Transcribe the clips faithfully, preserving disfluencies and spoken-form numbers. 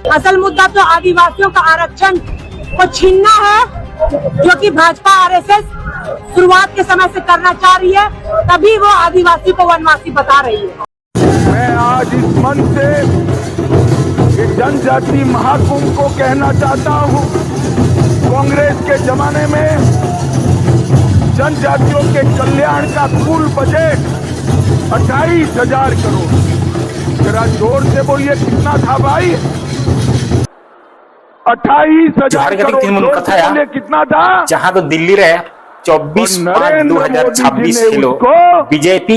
असल मुद्दा तो आदिवासियों का आरक्षण को छीनना है, जो कि भाजपा आरएसएस शुरुआत के समय से करना चाह रही है, तभी वो आदिवासी को वनवासी बता रही है। मैं आज इस मंच से एक जनजाति महाकुंभ को कहना चाहता हूं। कांग्रेस के जमाने में जनजातियों के कल्याण का कुल बजट अट्ठाईस हजार करोड़। जरा जोर से बोलिए, कितना था भाई? अट्ठाईस हजार ᱡᱚᱦᱟᱨ ᱜᱮ, करोड़। ᱛᱤᱦᱤᱧ ᱵᱚᱱ जोर से ᱠᱟᱛᱷᱟᱭᱟ᱾ बोलिए, कितना था? ᱡᱟᱦᱟᱸ ᱫᱚ ᱫᱤᱞᱞᱤ ᱨᱮ ᱪᱚᱵᱵᱤᱥ ᱯᱟᱸᱪ ᱫᱩ ᱦᱟᱡᱟᱨ ᱪᱷᱟᱵᱵᱤᱥ ᱦᱤᱞᱳᱜ ᱵᱤᱡᱮᱯᱤ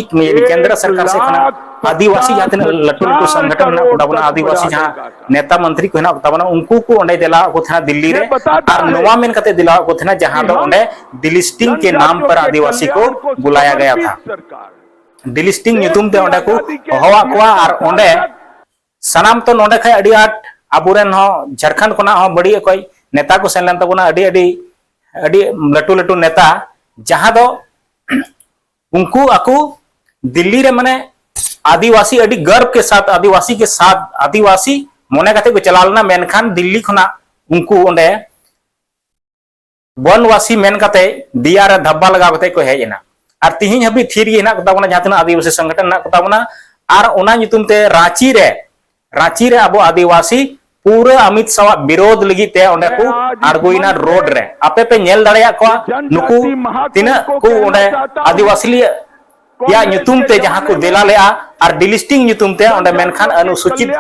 ᱠᱮᱱᱫᱨᱚ ᱥᱚᱨᱠᱟᱨ ᱥᱮᱫ ᱠᱷᱚᱱᱟᱜ ᱟᱹᱫᱤᱵᱟᱹᱥᱤ ᱡᱟᱦᱟᱸ ᱛᱤᱱᱟᱹᱜ ᱞᱟᱹᱴᱩ ᱞᱟᱹᱴᱩ ᱥᱚᱝᱜᱚᱴᱷᱚᱱ ᱢᱮᱱᱟᱜ ᱠᱚ ᱛᱟᱵᱚᱱᱟ, ᱟᱹᱫᱤᱵᱟᱹᱥᱤ ᱡᱟᱦᱟᱸ ᱱᱮᱛᱟ ᱢᱚᱱᱛᱨᱤ ᱠᱚ ᱦᱮᱱᱟᱜ ᱠᱚ ᱛᱟᱵᱚᱱᱟ, ᱩᱱᱠᱩ ᱠᱚ ᱚᱸᱰᱮ ᱫᱮᱞᱟ ᱟᱠᱚ ᱛᱟᱦᱮᱱᱟ ᱫᱤᱞᱞᱤ ᱨᱮ᱾ ᱟᱨ ᱱᱚᱣᱟ ᱢᱮᱱ ᱠᱟᱛᱮ ᱫᱮᱞᱟ ᱟᱠᱚ ᱛᱟᱦᱮᱱᱟ, ᱡᱟᱦᱟᱸ ᱫᱚ ᱚᱸᱰᱮ ᱰᱤᱞᱤᱥᱴᱤᱝ ᱠᱮ ᱱᱟᱢ ᱯᱟᱨ ᱟᱹᱫᱤᱵᱟᱹᱥᱤ ᱠᱚ ᱵᱩᱞᱟᱭᱟ ᱜᱟᱭᱟ ᱛᱷᱟ᱾ ᱰᱤᱞᱤᱥᱴᱤᱝ ᱧᱩᱛᱩᱢ ᱛᱮ ᱚᱸᱰᱮ ᱠᱚ ᱦᱚᱦᱚᱣᱟᱫ ᱠᱚᱣᱟ ᱟᱨ ᱚᱸᱰᱮ ᱥᱟᱱᱟᱢ ᱛᱚ ᱱᱚᱰᱮ ᱠᱷᱚᱱ ᱟᱹᱰᱤ ᱟᱸᱴ ᱟᱵᱚᱨᱮᱱ ᱦᱚᱸ ᱡᱷᱟᱲᱠᱷᱚᱸᱰ ᱠᱷᱚᱱᱟᱜ ᱦᱚᱸ ᱵᱟᱹᱲᱤᱡ ᱚᱠᱚᱡ ᱱᱮᱛᱟ ᱠᱚ ᱥᱮᱱ ᱞᱮᱱ ᱛᱟᱵᱚᱱᱟ, ᱟᱹᱰᱤ ᱟᱹᱰᱤ ᱟᱹᱰᱤ ᱞᱟᱹᱴᱩ ᱞᱟᱹᱴᱩ ᱱᱮᱛᱟ, ᱡᱟᱦᱟᱸ ᱫᱚ ᱩᱱᱠᱩ ᱟᱠᱚ ᱫᱤᱞᱞᱤ ᱨᱮ ᱢᱟᱱᱮ ᱟᱹᱫᱤᱵᱟᱹᱥᱤ ᱟᱹᱰᱤ ᱜᱚᱨᱵ ᱠᱮ ᱥᱟᱛ ᱟᱹᱫᱤᱵᱟᱹᱥᱤ ᱠᱮ ᱥᱟᱛ ᱟᱹᱫᱤᱵᱟᱹᱥᱤ ᱢᱚᱱᱮ ᱠᱟᱛᱮ ᱠᱚ ᱪᱟᱞᱟᱣ ᱞᱮᱱᱟ, ᱢᱮᱱᱠᱷᱟᱱ ᱫᱤᱞᱞᱤ ᱠᱷᱚᱱᱟᱜ ᱩᱱᱠᱩ ᱚᱸᱰᱮ ᱵᱚᱱᱣᱟᱥᱤ ᱢᱮᱱ ᱠᱟᱛᱮ ᱫᱮᱭᱟ ᱨᱮ ᱫᱷᱟᱵᱵᱟ ᱞᱟᱜᱟᱣ ᱠᱟᱛᱮ ᱠᱚ ᱦᱮᱡ ᱮᱱᱟ᱾ ᱟᱨ ᱛᱤᱦᱤᱧ ᱦᱟᱹᱵᱤᱡ ᱛᱷᱤᱨ ᱜᱮ ᱦᱮᱱᱟᱜ ᱠᱚᱛᱟ ᱵᱚᱱᱟ ᱡᱟᱦᱟᱸ ᱛᱤᱱᱟᱹᱜ ᱟᱹᱫᱤᱵᱟᱹᱥᱤ ᱥᱚᱝᱜᱚᱴᱷᱚᱱ ᱦᱮᱱᱟᱜ ᱠᱚᱛᱟ ᱵᱚᱱᱟ᱾ ᱟᱨ ᱚᱱᱟ ᱧᱩᱛᱩᱢ ᱛᱮ ᱨᱟᱸᱪᱤ ᱨᱮ, ᱨᱟᱸᱪᱤ ᱨᱮ ᱟᱵᱚ ᱟᱹᱫᱤᱵᱟᱹᱥᱤ ᱯᱩᱨᱟᱹ ᱚᱢᱤᱛ ᱥᱟᱦᱟᱣᱟᱜ ᱵᱤᱨᱳᱫᱷ ᱞᱟᱹᱜᱤᱫ ᱛᱮ ᱚᱸᱰᱮ ᱠᱚ ᱟᱬᱜᱚᱭᱮᱱᱟ ᱨᱳᱰ ᱨᱮ᱾ ᱟᱯᱮ ᱯᱮ ᱧᱮᱞ ᱫᱟᱲᱮᱭᱟᱜ ᱠᱚᱣᱟ ᱱᱩᱠᱩ ᱛᱤᱱᱟᱹᱜ ᱠᱚ ᱚᱸᱰᱮ ᱟᱹᱫᱤᱵᱟᱹᱥᱤ ᱨᱮᱭᱟᱜ ᱧᱩᱛᱩᱢ ᱛᱮ ᱡᱟᱦᱟᱸ ᱠᱚ ᱫᱮᱞᱟ ᱞᱮᱜᱼᱟ ᱟᱨ ᱰᱤᱞᱤᱥᱴᱤᱝ ᱧᱩᱛᱩᱢ ᱛᱮ ᱚᱸᱰᱮ ᱢᱮᱱᱠᱷᱟᱱ ᱚᱱᱩᱥᱩᱪᱤᱛ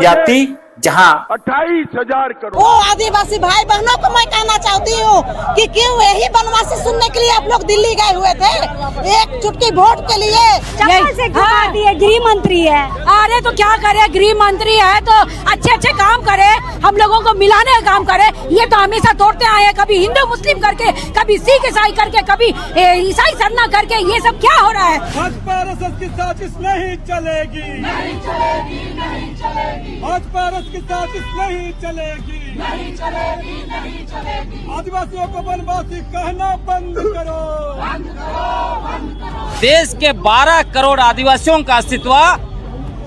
ᱡᱟᱹᱛᱤ ᱡᱟᱦᱟᱸ अट्ठाईस हजार करोड़। ओ आदिवासी भाई बहनों को मैं कहना चाहती हूँ कि क्यों यही बनवासी सुनने के लिए आप लोग दिल्ली गए हुए थे, एक चुटकी वोट के लिए। चप्पल से ठुका दिए, गृह मंत्री है। अरे तो क्या करे, गृह मंत्री है तो अच्छे अच्छे काम करे, हम लोगों को मिलाने का काम करे। ये तो हमेशा तोड़ते आए हैं, कभी हिंदू मुस्लिम करके, कभी सिख ईसाई करके, कभी ए, ईसाई सरना करके। ये सब क्या हो रहा है? भाजपा आरएसएस की साजिश नहीं चलेगी। नहीं चलेगी, नहीं चलेगी। भाजपा आरएसएस की साजिश नहीं चलेगी। नहीं चलेगी, नहीं चलेगी। आदिवासियों को बनवासी कहना बंद करो। देश के बारह करोड़ आदिवासियों का अस्तित्व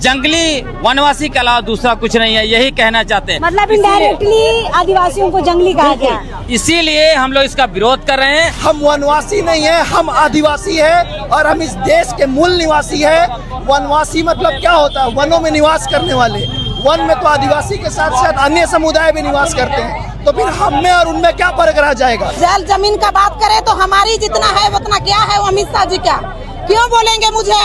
जंगली वनवासी के अलावा दूसरा कुछ नहीं है, यही कहना चाहते हैं। मतलब इनडायरेक्टली आदिवासियों को जंगली कहा गया। इसीलिए हम लोग इसका विरोध कर रहे हैं। हम वनवासी नहीं है, हम आदिवासी है और हम इस देश के मूल निवासी है। वनवासी मतलब क्या होता है? वनों में निवास करने वाले। वन में तो आदिवासी के साथ साथ अन्य समुदाय भी निवास करते हैं, तो फिर हम में और उनमें क्या फर्क रह जाएगा? जल जमीन का बात करें तो हमारी जितना है उतना क्या है वो अमित शाह जी का? क्यों बोलेंगे मुझे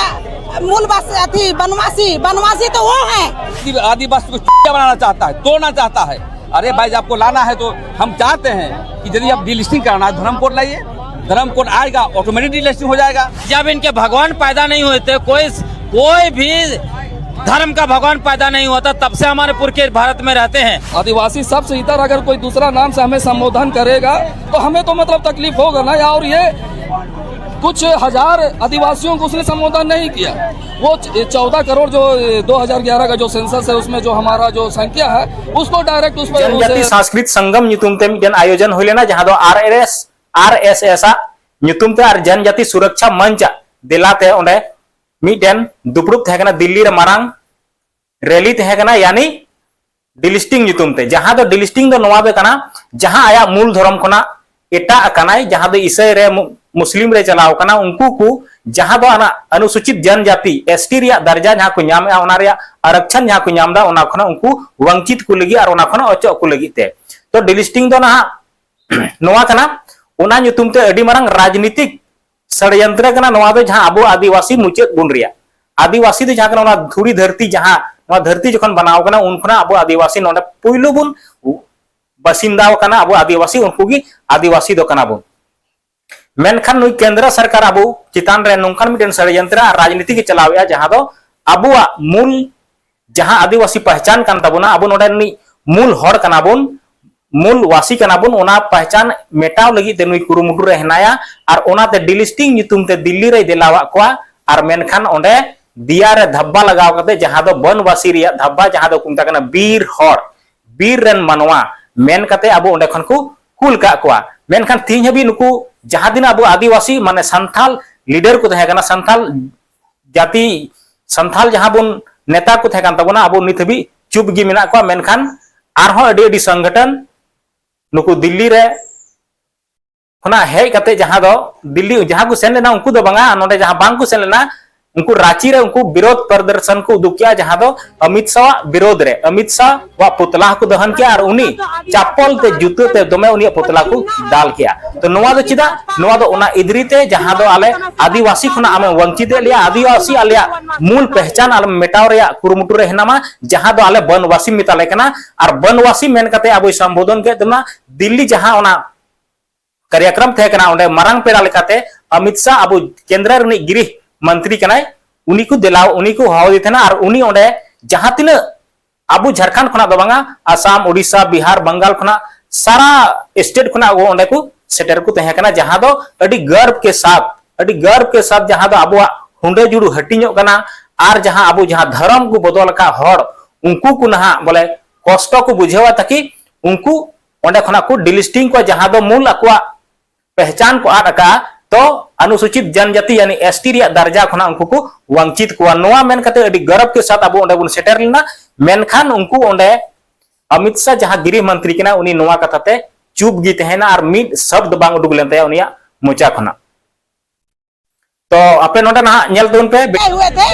मूल बस अथी बनवासी? बनवासी तो वो है। आदिवासी को चूतिया बनाना चाहता है, तोड़ना चाहता है। अरे भाई, आपको लाना है तो हम चाहते हैं कि यदि आप डीलिस्टिंग कराना है, धर्म कोड लाइए। धर्म कोड आएगा, ऑटोमेटिक डीलिस्टिंग हो जाएगा। जब इनके भगवान पैदा नहीं हुए थे, कोई कोई भी धर्म का भगवान पैदा नहीं हुआ था, तब से हमारे पुरखे भारत में रहते हैं। आदिवासी सबसे इतर अगर कोई दूसरा नाम से हमें संबोधन करेगा तो हमें तो मतलब तकलीफ होगा ना। और ये कुछ हजार आदिवासियों को उसने संबोधन नहीं किया। वो चौदह करोड़ जो दो हज़ार ग्यारह का जो सेंसस है, उसमें जो हमारा जो संख्या है, उसको डायरेक्ट उस पर जनजाति सांस्कृतिक संगम ᱧᱩᱛᱩᱢ ᱛᱮ ᱢᱤᱫᱴᱮᱱ ᱟᱭᱳᱡᱚᱱ ᱦᱩᱭ ᱞᱮᱱᱟ, ᱡᱟᱦᱟᱸ ᱫᱚ ᱟᱨ ᱮᱥ ᱟᱨ ᱮᱥ ᱮᱥ ᱟᱜ ᱧᱩᱛᱩᱢ ᱛᱮ ᱟᱨ ᱡᱚᱱᱡᱟᱛᱤ ᱥᱩᱨᱚᱠᱪᱷᱟ ᱢᱚᱧᱪ ᱟᱜ ᱫᱮᱞᱟ ᱛᱮ ᱚᱸᱰᱮ ᱢᱤᱫᱴᱮᱱ ᱫᱩᱯᱲᱩᱵ ᱛᱟᱦᱮᱸ ᱠᱟᱱᱟ ᱫᱤᱞᱞᱤ ᱨᱮ ᱢᱟᱨᱟᱝ ᱨᱮᱞᱤ ᱛᱟᱦᱮᱸ ᱠᱟᱱᱟ, ᱭᱟᱱᱤ ᱰᱤᱞᱤᱥᱴᱤᱝ ᱧᱩᱛᱩᱢ ᱛᱮ᱾ ᱡᱟᱦᱟᱸ ᱫᱚ ᱰᱤᱞᱤᱥᱴᱤᱝ ᱫᱚ ᱱᱚᱣᱟ ᱫᱚ ᱠᱟᱱᱟ, ᱡᱟᱦᱟᱸ ᱟᱭᱟᱜ ᱢᱩᱞ ᱫᱷᱚᱨᱚᱢ ᱠᱷᱚᱱᱟᱜ ᱮᱴᱟᱜ ᱟᱠᱟᱱᱟᱭ, ᱡᱟᱦᱟᱸ ᱫᱚ ᱤᱥᱟᱹᱭ ᱨᱮ ᱢᱩ-, ᱢᱩᱥᱞᱤᱢ ᱨᱮ ᱪᱟᱞᱟᱣ ᱠᱟᱱᱟ, ᱩᱱᱠᱩ ᱠᱚ ᱡᱟᱦᱟᱸ ᱫᱚ ᱚᱱᱟ ᱚᱱᱩᱥᱩᱪᱤᱛ ᱡᱚᱱᱡᱟᱛᱤ, ᱮᱥ ᱴᱤ ᱨᱮᱭᱟᱜ ᱫᱟᱨᱡᱟ ᱡᱟᱦᱟᱸ ᱠᱚ ᱧᱟᱢᱮᱜᱼᱟ, ᱚᱱᱟ ᱨᱮᱭᱟᱜ ᱟᱨᱚᱠᱪᱷᱚᱱ ᱡᱟᱦᱟᱸ ᱠᱚ ᱧᱟᱢ ᱮᱫᱟ, ᱚᱱᱟ ᱠᱷᱚᱱᱟᱜ ᱩᱱᱠᱩ ᱣᱟᱧᱪᱤᱛ ᱠᱚ ᱞᱟᱹᱜᱤᱫ ᱟᱨ ᱚᱱᱟ ᱠᱷᱚᱱᱟᱜ ᱚᱪᱚᱜ ᱠᱚ ᱞᱟᱹᱜᱤᱫ ᱛᱮ᱾ ᱛᱚ ᱰᱤᱞᱤᱥᱴᱤᱝ ᱫᱚ ᱱᱟᱦᱟᱜ ᱱᱚᱣᱟ ᱠᱟᱱᱟ, ᱚᱱᱟ ᱧᱩᱛᱩᱢ ᱛᱮ ᱟᱹᱰᱤ ᱢᱟᱨᱟᱝ ᱨᱟᱡᱽᱱᱤᱛᱤᱠ ᱥᱚᱲᱭᱚᱱᱛᱨᱚ ᱠᱟᱱᱟ ᱱᱚᱣᱟ ᱫᱚ, ᱡᱟᱦᱟᱸ ᱟᱵᱚ ᱟᱹᱫᱤᱵᱟᱹᱥᱤ ᱢᱩᱪᱟᱹᱫ ᱵᱚᱱ ᱨᱮᱭᱟᱜ᱾ ᱟᱹᱫᱤᱵᱟᱹᱥᱤ ᱫᱚ ᱡᱟᱦᱟᱸ ᱠᱟᱱᱟ, ᱚᱱᱟ ᱫᱷᱩᱲᱤ ᱫᱷᱟᱹᱨᱛᱤ, ᱡᱟᱦᱟᱸ ᱱᱚᱣᱟ ᱫᱷᱟᱹᱨᱛᱤ ᱡᱚᱠᱷᱚᱱ ᱵᱮᱱᱟᱣ ᱠᱟᱱᱟ, ᱩᱱ ᱠᱷᱚᱱᱟᱜ ᱟᱵᱚ ᱟᱹᱫᱤᱵᱟᱹᱥᱤ ᱱᱚᱰᱮ ᱯᱩᱭᱞᱩ ᱵᱚᱱ ᱵᱟᱥᱤᱱᱫᱟ ᱠᱟᱱᱟ, ᱟᱵᱚ ᱟᱹᱫᱤᱵᱟᱹᱥᱤ, ᱩᱱᱠᱩ ᱜᱮ ᱟᱹᱫᱤᱵᱟᱹᱥᱤ ᱫᱚ ᱠᱟᱱᱟ ᱵᱚᱱ᱾ ᱢᱮᱱᱠᱷᱟᱱ ᱱᱩᱭ ᱠᱮᱱᱫᱨᱚ ᱥᱚᱨᱠᱟᱨ ᱟᱵᱚ ᱪᱮᱛᱟᱱ ᱨᱮ ᱱᱚᱝᱠᱟᱱ ᱢᱤᱫᱴᱮᱱ ᱥᱚᱲᱭᱚᱱᱛᱨᱚ ᱟᱨ ᱨᱟᱡᱽᱱᱤᱛᱤ ᱜᱮ ᱪᱟᱞᱟᱣᱮᱫᱼᱟ, ᱡᱟᱦᱟᱸ ᱫᱚ ᱟᱵᱚᱣᱟᱜ ᱢᱩᱞ ᱡᱟᱦᱟᱸ ᱟᱹᱫᱤᱵᱟᱹᱥᱤ ᱯᱟᱦᱪᱟᱱ ᱠᱟᱱ ᱛᱟᱵᱚᱱᱟ, ᱟᱵᱚ ᱱᱚᱰᱮ ᱨᱤᱱᱤᱡ ᱢᱩᱞ ᱦᱚᱲ ᱠᱟᱱᱟ ᱵᱚᱱ, ᱢᱩᱞ ᱣᱟᱥᱤ ᱠᱟᱱᱟ ᱵᱚᱱ, ᱚᱱᱟ ᱯᱟᱦᱪᱟᱱ ᱢᱮᱴᱟᱣ ᱞᱟᱹᱜᱤᱫ ᱛᱮ ᱱᱩᱭ ᱠᱩᱨᱩᱢᱩᱴᱩ ᱨᱮ ᱦᱮᱱᱟᱭᱟ᱾ ᱟᱨ ᱚᱱᱟᱛᱮ ᱰᱤᱞᱤᱥᱴᱤᱝ ᱧᱩᱛᱩᱢ ᱛᱮ ᱫᱤᱞᱞᱤ ᱨᱮᱭ ᱫᱮᱞᱟᱣᱟᱫ ᱠᱚᱣᱟ᱾ ᱟᱨ ᱢᱮᱱᱠᱷᱟᱱ ᱚᱸᱰᱮ ᱫᱮᱭᱟ ᱨᱮ ᱫᱷᱟᱵᱵᱟ ᱞᱟᱜᱟᱣ ᱠᱟᱛᱮ, ᱡᱟᱦᱟᱸ ᱫᱚ ᱵᱚᱱᱣᱟᱥᱤ ᱨᱮᱭᱟᱜ ᱫᱷᱟᱵᱵᱟ, ᱡᱟᱦᱟᱸ ᱫᱚ ᱠᱚ ᱢᱮᱛᱟᱜ ᱠᱟᱱᱟ ᱵᱤᱨ ᱦᱚᱲ, ᱵᱤᱨ ᱨᱮᱱ ᱢᱟᱱᱣᱟ ᱢᱮᱱ ᱠᱟᱛᱮ ᱟᱵᱚ ᱚᱸᱰᱮ ᱠᱷᱚᱱ ᱠᱚ ᱠᱩᱞ ᱠᱟᱜ ᱠᱚᱣᱟ᱾ ᱢᱮᱱᱠᱷᱟᱱ ᱛᱤᱦᱤᱧ ᱦᱟᱹᱵᱤᱡ ᱱᱩᱠᱩ ᱡᱟᱦᱟᱸ ᱛᱤᱱᱟᱹᱜ ᱟᱵᱚ ᱟᱹᱫᱤᱵᱟᱹᱥᱤ, ᱢᱟᱱᱮ ᱥᱟᱱᱛᱷᱟᱞ ᱞᱤᱰᱟᱨ ᱠᱚ ᱛᱟᱦᱮᱸ ᱠᱟᱱᱟ, ᱥᱟᱱᱛᱷᱟᱞ ᱡᱟᱹᱛᱤ, ᱥᱟᱱᱛᱷᱟᱞ ᱡᱟᱦᱟᱸ ᱵᱚᱱ ᱱᱮᱛᱟ ᱠᱚ ᱛᱟᱦᱮᱸ ᱠᱟᱱ ᱛᱟᱵᱚᱱᱟ, ᱟᱵᱚ ᱱᱤᱛ ᱦᱟᱹᱵᱤᱡ ᱪᱩᱯ ᱜᱮ ᱢᱮᱱᱟᱜ ᱠᱚᱣᱟ᱾ ᱢᱮᱱᱠᱷᱟᱱ ᱟᱨᱦᱚᱸ ᱟᱹᱰᱤ ᱟᱹᱰᱤ ᱥᱚᱝᱜᱚᱴᱷᱚᱱ ᱱᱩᱠᱩ ᱫᱤᱞᱞᱤ ᱨᱮ ᱠᱷᱚᱱᱟᱜ ᱦᱮᱡ ᱠᱟᱛᱮ, ᱡᱟᱦᱟᱸ ᱫᱚ ᱫᱤᱞᱞᱤ ᱡᱟᱦᱟᱸ ᱠᱚ ᱥᱮᱱ ᱞᱮᱱᱟ ᱩᱱᱠᱩ ᱫᱚ ᱵᱟᱝᱟ, ᱱᱚᱰᱮ ᱡᱟᱦᱟᱸ ᱵᱟᱝ ᱠᱚ ᱥᱮᱱ ᱞᱮᱱᱟ, ᱩᱱᱠᱩ ᱨᱟᱸᱪᱤ ᱨᱮ ᱩᱱᱠᱩ ᱵᱤᱨᱳᱫᱷ ᱯᱨᱚᱫᱚᱨᱥᱚᱱ ᱠᱚ ᱩᱫᱩᱜ ᱠᱮᱜᱼᱟ, ᱡᱟᱦᱟᱸ ᱫᱚ ᱚᱢᱤᱛ ᱥᱟᱦ ᱟᱜ ᱵᱤᱨᱳᱫᱷ ᱨᱮ ᱚᱢᱤᱛ ᱥᱟᱦ ᱟᱜ ᱯᱩᱛᱞᱟ ᱦᱚᱸᱠᱚ ᱫᱚᱦᱚᱱ ᱠᱮᱜᱼᱟ ᱟᱨ ᱩᱱᱤ ᱪᱟᱯᱚᱞ ᱛᱮ, ᱡᱩᱛᱟᱹ ᱛᱮ ᱫᱚᱢᱮ ᱩᱱᱤᱭᱟᱜ ᱯᱩᱛᱞᱟ ᱠᱚ ᱫᱟᱞ ᱠᱮᱜᱼᱟ᱾ ᱛᱚ ᱱᱚᱣᱟ ᱫᱚ ᱪᱮᱫᱟᱜ? ᱱᱚᱣᱟ ᱫᱚ ᱚᱱᱟ ᱤᱫᱨᱤ ᱛᱮ, ᱡᱟᱦᱟᱸ ᱫᱚ ᱟᱞᱮ ᱟᱹᱫᱤᱵᱟᱹᱥᱤ ᱠᱷᱚᱱᱟᱜ ᱟᱢᱮ ᱵᱚᱧᱪᱤᱛ ᱮᱫ ᱞᱮᱭᱟ, ᱟᱹᱫᱤᱵᱟᱹᱥᱤ ᱟᱞᱮᱭᱟᱜ ᱢᱩᱞ ᱯᱮᱦᱪᱟᱱ ᱟᱞᱮ ᱢᱮᱴᱟᱣ ᱨᱮᱭᱟᱜ ᱠᱩᱨᱩᱢᱩᱴᱩ ᱨᱮ ᱦᱮᱱᱟᱢᱟ, ᱡᱟᱦᱟᱸ ᱫᱚ ᱟᱞᱮ ᱵᱚᱱᱣᱟᱥᱤ ᱢᱮᱛᱟ ᱞᱮ ᱠᱟᱱᱟ᱾ ᱟᱨ ᱵᱚᱱᱣᱟᱥᱤ ᱢᱮᱱ ᱠᱟᱛᱮ ᱟᱵᱚᱭ ᱥᱚᱢᱵᱳᱫᱷᱚᱱ ᱠᱮᱫ ᱵᱚᱱᱟ᱾ ᱫᱤᱞᱞᱤ ᱡᱟᱦᱟᱸ ᱚᱱᱟ ᱠᱟᱨᱭᱟᱠᱨᱚᱢ ᱛᱟᱦᱮᱸ ᱠᱟᱱᱟ, ᱚᱸᱰᱮ ᱢᱟᱨᱟᱝ ᱯᱮᱲᱟ ᱞᱮᱠᱟᱛᱮ ᱚᱢᱤᱛ ᱥᱟᱦ, ᱟᱵᱚ ᱠᱮᱱᱫᱨᱚ ᱨᱤᱱᱤᱡ ᱜᱨᱤᱦ ᱢᱚᱱᱛᱨᱤ ᱠᱟᱱᱟᱭ, ᱩᱱᱤ ᱠᱚ ᱫᱮᱞᱟᱣ, ᱩᱱᱤ ᱠᱚ ᱦᱚᱦᱚ ᱟᱫᱮ ᱛᱟᱦᱮᱱᱟ᱾ ᱟᱨ ᱩᱱᱤ ᱚᱸᱰᱮ ᱡᱟᱦᱟᱸ ᱛᱤᱱᱟᱹᱜ ᱟᱵᱚ ᱡᱷᱟᱲᱠᱷᱚᱸᱰ ᱠᱷᱚᱱᱟᱜ ᱫᱚ ᱵᱟᱝᱟ, ᱟᱥᱟᱢ, ᱳᱰᱤᱥᱟ, ᱵᱤᱦᱟᱨ, ᱵᱟᱝᱜᱟᱞ ᱠᱷᱚᱱᱟᱜ, ᱥᱟᱨᱟ ᱥᱴᱮᱴ ᱠᱷᱚᱱᱟᱜ ᱟᱵᱚ ᱚᱸᱰᱮ ᱠᱚ ᱥᱮᱴᱮᱨ ᱠᱚ ᱛᱟᱦᱮᱸ ᱠᱟᱱᱟ, ᱡᱟᱦᱟᱸ ᱫᱚ ᱟᱹᱰᱤ ᱜᱚᱨᱵ ᱠᱮ ᱥᱟᱛ, ᱟᱹᱰᱤ ᱜᱚᱨᱵ ᱠᱮ ᱥᱟᱛ, ᱡᱟᱦᱟᱸ ᱫᱚ ᱟᱵᱚᱣᱟᱜ ᱦᱩᱰᱟᱹ ᱡᱩᱲᱩ ᱦᱟᱹᱴᱤᱧᱚᱜ ᱠᱟᱱᱟ᱾ ᱟᱨ ᱡᱟᱦᱟᱸ ᱟᱵᱚ ᱡᱟᱦᱟᱸ ᱫᱷᱚᱨᱚᱢ ᱠᱚ ᱵᱚᱫᱚᱞ ᱟᱠᱟᱫ ᱦᱚᱲ, ᱩᱱᱠᱩ ᱠᱚ ᱱᱟᱦᱟᱜ ᱵᱚᱞᱮ ᱠᱚᱥᱴᱚ ᱠᱚ ᱵᱩᱡᱷᱟᱹᱣᱟ, ᱛᱟᱠᱤ ᱩᱱᱠᱩ ᱚᱸᱰᱮ ᱠᱷᱚᱱᱟᱜ ᱠᱚ ᱰᱤᱞᱤᱥᱴᱤᱝ ᱠᱚᱣᱟ, ᱡᱟᱦᱟᱸ ᱫᱚ ᱢᱩᱞ ᱟᱠᱚᱣᱟᱜ ᱯᱮᱦᱪᱟᱱ ᱠᱚ ᱟᱫ ᱟᱠᱟᱫᱼᱟ᱾ ᱛᱚ ᱚᱱᱩᱥᱩᱪᱤᱛ ᱡᱟᱱᱡᱟᱛᱤ ᱭᱟᱱᱤ ᱮᱥ ᱴᱤ ᱨᱮᱭᱟᱜ ᱫᱟᱨᱡᱟ ᱠᱷᱚᱱᱟᱜ ᱩᱱᱠᱩ ᱠᱚ ᱣᱟᱧᱪᱤᱛ ᱠᱚᱣᱟ᱾ ᱱᱚᱣᱟ ᱢᱮᱱ ᱠᱟᱛᱮ ᱟᱹᱰᱤ ᱜᱚᱨᱚᱵ ᱠᱮ ᱥᱟᱛ ᱟᱵᱚ ᱚᱸᱰᱮ ᱵᱚᱱ ᱥᱮᱴᱮᱨ ᱞᱮᱱᱟ᱾ ᱢᱮᱱᱠᱷᱟᱱ ᱩᱱᱠᱩ ᱚᱸᱰᱮ ᱚᱢᱤᱛ ᱥᱟᱦ ᱡᱟᱦᱟᱸ ᱜᱨᱤᱦ ᱢᱚᱱᱛᱨᱤ ᱠᱟᱱᱟ, ᱩᱱᱤ ᱱᱚᱣᱟ ᱠᱟᱛᱷᱟ ᱛᱮ ᱪᱩᱯ ᱜᱮ ᱛᱟᱦᱮᱱᱟ ᱟᱨ ᱢᱤᱫ ᱥᱚᱵᱫ ᱵᱟᱝ ᱩᱰᱩᱠ ᱞᱮᱱ ᱛᱟᱭᱟ ᱩᱱᱤᱭᱟᱜ ᱢᱚᱪᱟ ᱠᱷᱚᱱᱟᱜ᱾ ᱛᱚ ᱟᱯᱮ ᱱᱚᱰᱮ ᱱᱟᱦᱟᱜ ᱧᱮᱞ ᱛᱟᱵᱚᱱ ᱯᱮ᱾ हुए थे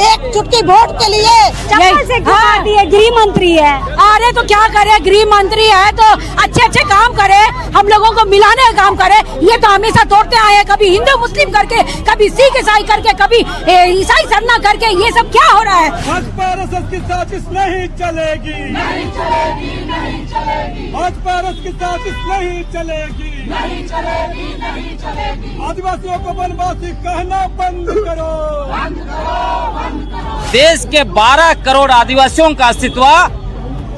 एक चुटकी वोट के लिए। चप्पल से क्यों मार दिए? गृह मंत्री है। अरे तो क्या करे, गृह मंत्री है तो अच्छे अच्छे काम करे, हम लोगों को मिलाने का काम करे। ये तो हमेशा तोड़ते आए हैं, कभी हिंदू मुस्लिम करके, कभी सिख ईसाई करके, कभी ए, ईसाई सरना करके। ये सब क्या हो रहा है? भाजपा आरएसएस की साजिश नहीं चलेगी, नहीं चलेगी, नहीं चलेगी। भाजपा आरएसएस की साजिश नहीं चलेगी, नहीं चलेगी, नहीं चलेगी। आदिवासियों को वनवासी कहना बंद करो। देश के बारह करोड़ आदिवासियों का अस्तित्व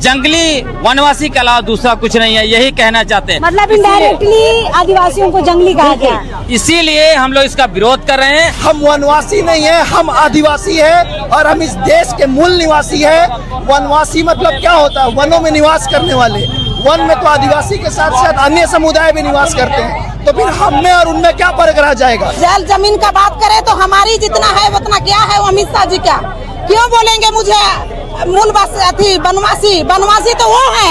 जंगली वनवासी के अलावा दूसरा कुछ नहीं है, यही कहना चाहते हैं। मतलब इसीलिए, इनडायरेक्टली आदिवासियों को जंगली कहा गया। इसीलिए हम लोग इसका विरोध कर रहे हैं। हम वनवासी नहीं है, हम आदिवासी है और हम इस देश के मूल निवासी है। वनवासी मतलब क्या होता है? वनों में निवास करने वाले। वन में तो आदिवासी के साथ साथ अन्य समुदाय भी निवास करते हैं, तो फिर हम में और उनमें क्या फर्क रह जाएगा? जल जमीन का बात करें तो हमारी जितना है उतना क्या है, वो अमित शाह जी क्या? क्यों बोलेंगे मुझे मूलवासी, अथी, वनवासी? वनवासी तो वो है।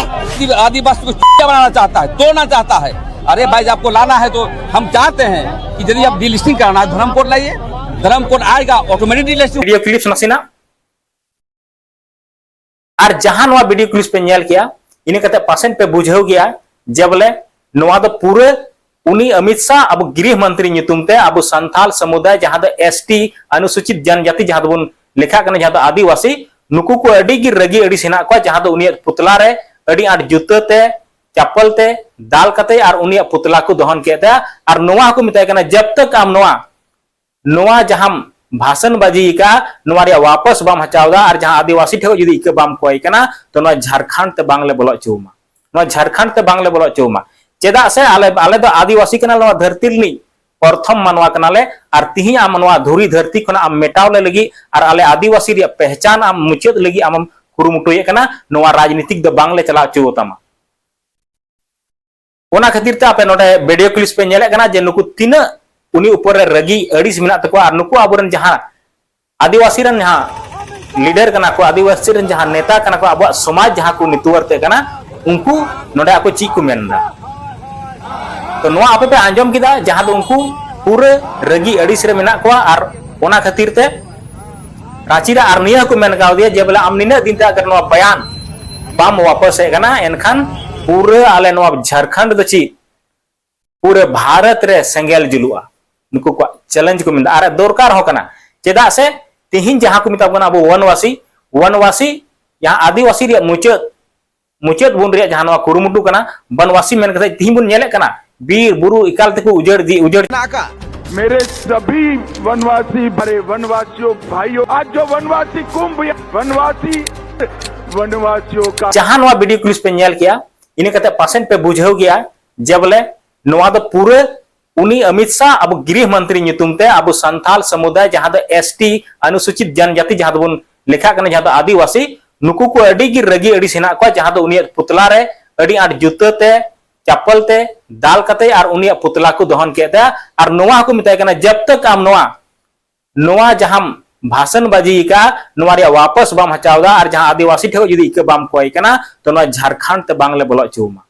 आदिवासी को चूतिया बनाना चाहता है, तोड़ना चाहता है। अरे भाई, आपको लाना है तो हम चाहते हैं कि यदि आप डिलिस्टिंग कराना है, धर्म कोड लाइए, धर्म कोड आएगा, ऑटोमेटिक डिलिस्टिंग। वीडियो क्लिप्स ᱱᱟᱥᱮᱱᱟᱜ, ᱟᱨ ᱡᱟᱦᱟᱸ ᱱᱚᱣᱟ ᱵᱷᱤᱰᱤᱭᱳ ᱠᱞᱤᱯ ᱯᱮ ᱧᱮᱞ ᱠᱮᱜᱼᱟ, ᱤᱱᱟᱹ ᱠᱟᱛᱮ ᱯᱟᱥᱮᱡ ᱯᱮ ᱵᱩᱡᱷᱟᱹᱣ ᱜᱮᱭᱟ ᱡᱮ ᱵᱚᱞᱮ ᱱᱚᱣᱟ ᱫᱚ ᱯᱩᱨᱟᱹ ᱩᱱᱤ ᱚᱢᱤᱛ ᱥᱟᱦ ᱟᱵᱚ ᱜᱨᱤᱦ ᱢᱚᱱᱛᱨᱤ ᱧᱩᱛᱩᱢ ᱛᱮ ᱟᱵᱚ ᱥᱟᱱᱛᱟᱞ ᱥᱚᱢᱩᱫᱟᱭ, ᱡᱟᱦᱟᱸ ᱫᱚ ᱮᱥ ᱴᱤ, ᱚᱱᱩᱥᱩᱪᱤᱛ ᱡᱚᱱᱡᱟᱛᱤ, ᱡᱟᱦᱟᱸ ᱫᱚᱵᱚᱱ ᱞᱮᱠᱷᱟᱜ ᱠᱟᱱᱟ, ᱡᱟᱦᱟᱸ ᱫᱚ ᱟᱹᱫᱤᱵᱟᱹᱥᱤ, ᱱᱩᱠᱩ ᱠᱚ ᱟᱹᱰᱤ ᱜᱮ ᱨᱟᱹᱜᱤ ᱟᱹᱲᱤᱥ ᱦᱮᱱᱟᱜ ᱠᱚᱣᱟ, ᱡᱟᱦᱟᱸ ᱫᱚ ᱩᱱᱤᱭᱟᱜ ᱯᱩᱛᱞᱟ ᱨᱮ ᱟᱹᱰᱤ ᱟᱸᱴ ᱡᱩᱛᱟᱹ ᱛᱮ, ᱪᱟᱯᱯᱚᱞ ᱛᱮ ᱫᱟᱞ ᱠᱟᱛᱮ ᱟᱨ ᱩᱱᱤᱭᱟᱜ ᱯᱩᱛᱞᱟ ᱠᱚ ᱫᱚᱦᱚᱱ ᱠᱮᱫ ᱛᱟᱭᱟ᱾ ᱟᱨ ᱱᱚᱣᱟ ᱦᱚᱸᱠᱚ ᱢᱮᱛᱟᱭ ᱠᱟᱱᱟ, ᱡᱟᱵ ᱛᱟᱠ ᱟᱢ ᱱᱚᱣᱟ ᱱᱚᱣᱟ ᱡᱟᱦᱟᱸᱢ ᱵᱷᱟᱥᱚᱱ ᱵᱟᱡᱤ ᱟᱠᱟᱫᱼᱟ, ᱱᱚᱣᱟ ᱨᱮᱭᱟᱜ ᱣᱟᱯᱟᱥ ᱵᱟᱢ ᱦᱟᱛᱟᱣ ᱮᱫᱟ ᱟᱨ ᱡᱟᱦᱟᱸ ᱟᱹᱫᱤᱵᱟᱹᱥᱤ ᱴᱷᱮᱱ ᱠᱷᱚᱱ ᱡᱩᱫᱤ ᱤᱠᱟᱹ ᱵᱟᱢ ᱠᱚᱭ ᱠᱟᱱᱟ, ᱛᱚ ᱱᱚᱣᱟ ᱡᱷᱟᱲᱠᱷᱚᱸᱰ ᱛᱮ ᱵᱟᱝᱞᱮ ᱵᱚᱞᱚ ᱦᱚᱪᱚ ᱟᱢᱟ᱾ ᱱᱚᱣᱟ ᱡᱷᱟᱲᱠᱷᱚᱸᱰ ᱛᱮ ᱵᱟᱝᱞᱮ ᱵᱚᱞᱚ ᱦᱚᱪᱚ ᱟᱢᱟ᱾ ᱪᱮᱫᱟᱜ ᱥᱮ ᱟᱞᱮ, ᱟᱞᱮ ᱫᱚ ᱟᱹᱫᱤᱵᱟᱹᱥᱤ ᱠᱟᱱᱟᱞᱮ, ᱱᱚᱣᱟ ᱫᱷᱟᱹᱨᱛᱤ ᱨᱤᱱᱤᱡ ᱯᱨᱚᱛᱷᱚᱢ ᱢᱟᱱᱣᱟ ᱠᱟᱱᱟᱞᱮ᱾ ᱟᱨ ᱛᱤᱦᱤᱧ ᱟᱢ ᱱᱚᱣᱟ ᱫᱷᱩᱲᱤ ᱫᱷᱟᱹᱨᱛᱤ ᱠᱷᱚᱱᱟᱜ ᱟᱢ ᱢᱮᱴᱟᱣ ᱞᱮ ᱞᱟᱹᱜᱤᱫ ᱟᱨ ᱟᱞᱮ ᱟᱹᱫᱤᱵᱟᱹᱥᱤ ᱨᱮᱭᱟᱜ ᱯᱮᱦᱪᱟᱱ ᱟᱢ ᱢᱩᱪᱟᱹᱫ ᱞᱟᱹᱜᱤᱫ ᱟᱢᱮᱢ ᱠᱩᱨᱩᱢᱩᱴᱩᱭᱮᱫ ᱠᱟᱱᱟ, ᱱᱚᱣᱟ ᱨᱟᱡᱽᱱᱤᱛᱤᱠ ᱫᱚ ᱵᱟᱝᱞᱮ ᱪᱟᱞᱟᱣ ᱦᱚᱪᱚ ᱟᱛᱟᱢᱟ᱾ ᱚᱱᱟ ᱠᱷᱟᱹᱛᱤᱨ ᱛᱮ ᱟᱯᱮ ᱱᱚᱰᱮ ᱵᱷᱤᱰᱤᱭᱳ ᱠᱞᱤᱯ ᱯᱮ ᱧᱮᱞᱮᱫ ᱠᱟᱱᱟ ᱡᱮ ᱱᱩᱠᱩ ᱛᱤᱱᱟᱹᱜ ᱩᱱᱤ ᱩᱯᱚᱨ ᱨᱮ ᱨᱟᱹᱜᱤ ᱟᱹᱲᱤᱥ ᱢᱮᱱᱟᱜ ᱛᱟᱠᱚᱣᱟ, ᱟᱨ ᱱᱩᱠᱩ ᱟᱵᱚᱨᱮᱱ ᱡᱟᱦᱟᱸ ᱟᱹᱫᱤᱵᱟᱹᱥᱤ ᱨᱮᱱ ᱡᱟᱦᱟᱸ ᱞᱤᱰᱟᱨ ᱠᱟᱱᱟ ᱠᱚ, ᱟᱹᱫᱤᱵᱟᱹᱥᱤ ᱨᱮᱱ ᱡᱟᱦᱟᱸ ᱱᱮᱛᱟ ᱠᱟᱱᱟ ᱠᱚ, ᱟᱵᱚᱣᱟᱜ ᱥᱚᱢᱟᱡᱽ ᱡᱟᱦᱟᱸ ᱠᱚ ᱱᱤᱛᱣᱟᱨ ᱛᱮ ᱠᱟᱱᱟ, ᱩᱱᱠᱩ ᱱᱚᱰᱮ ᱟᱠᱚ ᱪᱮᱫ ᱠᱚ ᱢᱮᱱ ᱮᱫᱟ᱾ ᱛᱚ ᱱᱚᱣᱟ ᱟᱯᱮ ᱯᱮ ᱟᱸᱡᱚᱢ ᱠᱮᱫᱟ, ᱡᱟᱦᱟᱸ ᱫᱚ ᱩᱱᱠᱩ ᱯᱩᱨᱟᱹ ᱨᱟᱹᱜᱤ ᱟᱹᱲᱤᱥ ᱨᱮ ᱢᱮᱱᱟᱜ ᱠᱚᱣᱟ, ᱟᱨ ᱚᱱᱟ ᱠᱷᱟᱹᱛᱤᱨ ᱛᱮ ᱨᱟᱸᱪᱤ ᱨᱮ ᱟᱨ ᱱᱤᱭᱟᱹ ᱦᱚᱸᱠᱚ ᱢᱮᱱ ᱠᱟᱣᱫᱮᱭᱟ ᱡᱮ ᱵᱚᱞᱮ ᱟᱢ ᱱᱤᱱᱟᱹᱜ ᱫᱤᱱ ᱛᱮ ᱟᱜᱟᱨ ᱱᱚᱣᱟ ᱵᱟᱭᱟᱱ ᱵᱟᱢ ᱣᱟᱯᱟᱥᱮᱫ ᱠᱟᱱᱟ, ᱮᱱᱠᱷᱟᱱ ᱯᱩᱨᱟᱹ ᱟᱞᱮ ᱱᱚᱣᱟ ᱡᱷᱟᱲᱠᱷᱚᱸᱰ ᱫᱚ ᱪᱮᱫ ᱯᱩᱨᱟᱹ ᱵᱷᱟᱨᱚᱛ ᱨᱮ ᱥᱮᱸᱜᱮᱞ ᱡᱩᱞᱩᱜᱼᱟ᱾ ᱱᱩᱠᱩ ᱠᱚᱣᱟᱜ ᱪᱮᱞᱮᱧᱡᱽ ᱠᱚ ᱢᱮᱱᱫᱟ, ᱟᱨ ᱫᱚᱨᱠᱟᱨ ᱦᱚᱸ ᱠᱟᱱᱟ᱾ ᱪᱮᱫᱟᱜ ᱥᱮ ᱛᱮᱦᱮᱧ ᱡᱟᱦᱟᱸ ᱠᱚ ᱢᱮᱛᱟ ᱵᱚᱱᱟ ᱟᱵᱚ ᱵᱚᱱᱣᱟᱥᱤ, ᱵᱚᱱᱣᱟᱥᱤ ᱡᱟᱦᱟᱸ ᱟᱹᱫᱤᱵᱟᱹᱥᱤ ᱨᱮᱭᱟᱜ ᱢᱩᱪᱟᱹᱫ, ᱢᱩᱪᱟᱹᱫ ᱵᱚᱱ ᱨᱮᱭᱟᱜ ᱡᱟᱦᱟᱸ ᱱᱚᱣᱟ ᱠᱩᱨᱩᱢᱩᱴᱩ ᱠᱟᱱᱟ, ᱵᱚᱱᱣᱟᱥᱤ ᱢᱮᱱ ᱠᱟᱛᱮ ᱛᱮᱦᱮᱧ ᱵᱚᱱ ᱧᱮᱞᱮᱫ ᱠᱟᱱᱟ, ᱵᱤᱨ ᱵᱩᱨᱩ ᱮᱠᱟᱞ ᱛᱮᱠᱚ ᱩᱡᱟᱹᱲ ᱤᱫᱤ, ᱩᱡᱟᱹᱲ ᱢᱮᱱᱟᱜ ᱟᱠᱟᱫ᱾ मेरे सभी वनवासी, बड़े वनवासियों भाइयों, आज जो वनवासी कुंभ या वनवासी, वनवासियों का ᱡᱟᱦᱟᱸ ᱱᱚᱣᱟ ᱵᱷᱤᱰᱤᱭᱳ ᱠᱞᱤᱯ ᱯᱮ ᱧᱮᱞ ᱠᱮᱜᱼᱟ, ᱤᱱᱟᱹ ᱠᱟᱛᱮ ᱯᱟᱥᱮᱡ ᱯᱮ ᱵᱩᱡᱷᱟᱹᱣ ᱜᱮᱭᱟ ᱡᱮ ᱵᱚᱞᱮ ᱱᱚᱣᱟ ᱫᱚ ᱯᱩᱨᱟᱹ ᱩᱱᱤ ᱚᱢᱤᱛ ᱥᱟᱦ ᱟᱵᱚ ᱜᱨᱤᱦ ᱢᱚᱱᱛᱨᱤ ᱧᱩᱛᱩᱢ ᱛᱮ ᱟᱵᱚ ᱥᱟᱱᱛᱟᱞ ᱥᱚᱢᱩᱫᱟᱭ, ᱡᱟᱦᱟᱸ ᱫᱚ ᱮᱥ ᱴᱤ, ᱚᱱᱩᱥᱩᱪᱤᱛ ᱡᱚᱱᱡᱟᱛᱤ, ᱡᱟᱦᱟᱸ ᱫᱚᱵᱚᱱ ᱞᱮᱠᱷᱟᱜ ᱠᱟᱱᱟ, ᱡᱟᱦᱟᱸ ᱫᱚ ᱟᱹᱫᱤᱵᱟᱹᱥᱤ, ᱱᱩᱠᱩ ᱠᱚ ᱟᱹᱰᱤ ᱜᱮ ᱨᱟᱹᱜᱤ ᱟᱹᱲᱤᱥ ᱦᱮᱱᱟᱜ ᱠᱚᱣᱟ, ᱡᱟᱦᱟᱸ ᱫᱚ ᱩᱱᱤᱭᱟᱜ ᱯᱩᱛᱞᱟ ᱨᱮ ᱟᱹᱰᱤ ᱟᱸᱴ ᱡᱩᱛᱟᱹ ᱛᱮ, ᱪᱟᱯᱯᱚᱞ ᱛᱮ ᱫᱟᱞ ᱠᱟᱛᱮ ᱟᱨ ᱩᱱᱤᱭᱟᱜ ᱯᱩᱛᱞᱟ ᱠᱚ ᱫᱚᱦᱚᱱ ᱠᱮᱫ ᱛᱟᱭᱟ᱾ ᱟᱨ ᱱᱚᱣᱟ ᱦᱚᱸᱠᱚ ᱢᱮᱛᱟᱭ ᱠᱟᱱᱟ, ᱡᱟᱵ ᱛᱟᱠ ᱟᱢ ᱱᱚᱣᱟ ᱱᱚᱣᱟ ᱡᱟᱦᱟᱸᱢ ᱵᱷᱟᱥᱚᱱ ᱵᱟᱡᱤ ᱟᱠᱟᱫᱼᱟ, ᱱᱚᱣᱟ ᱨᱮᱭᱟᱜ ᱣᱟᱯᱟᱥ ᱵᱟᱢ ᱦᱟᱛᱟᱣ ᱮᱫᱟ, ᱟᱨ ᱡᱟᱦᱟᱸ ᱟᱹᱫᱤᱵᱟᱹᱥᱤ ᱴᱷᱮᱱ ᱡᱩᱫᱤ ᱤᱠᱟᱹ ᱵᱟᱢ ᱠᱚᱭ ᱠᱟᱱᱟ, ᱛᱚ ᱱᱚᱣᱟ ᱡᱷᱟᱲᱠᱷᱚᱸᱰ ᱛᱮ ᱵᱟᱝᱞᱮ ᱵᱚᱞᱚ ᱦᱚᱪᱚ ᱟᱢᱟ᱾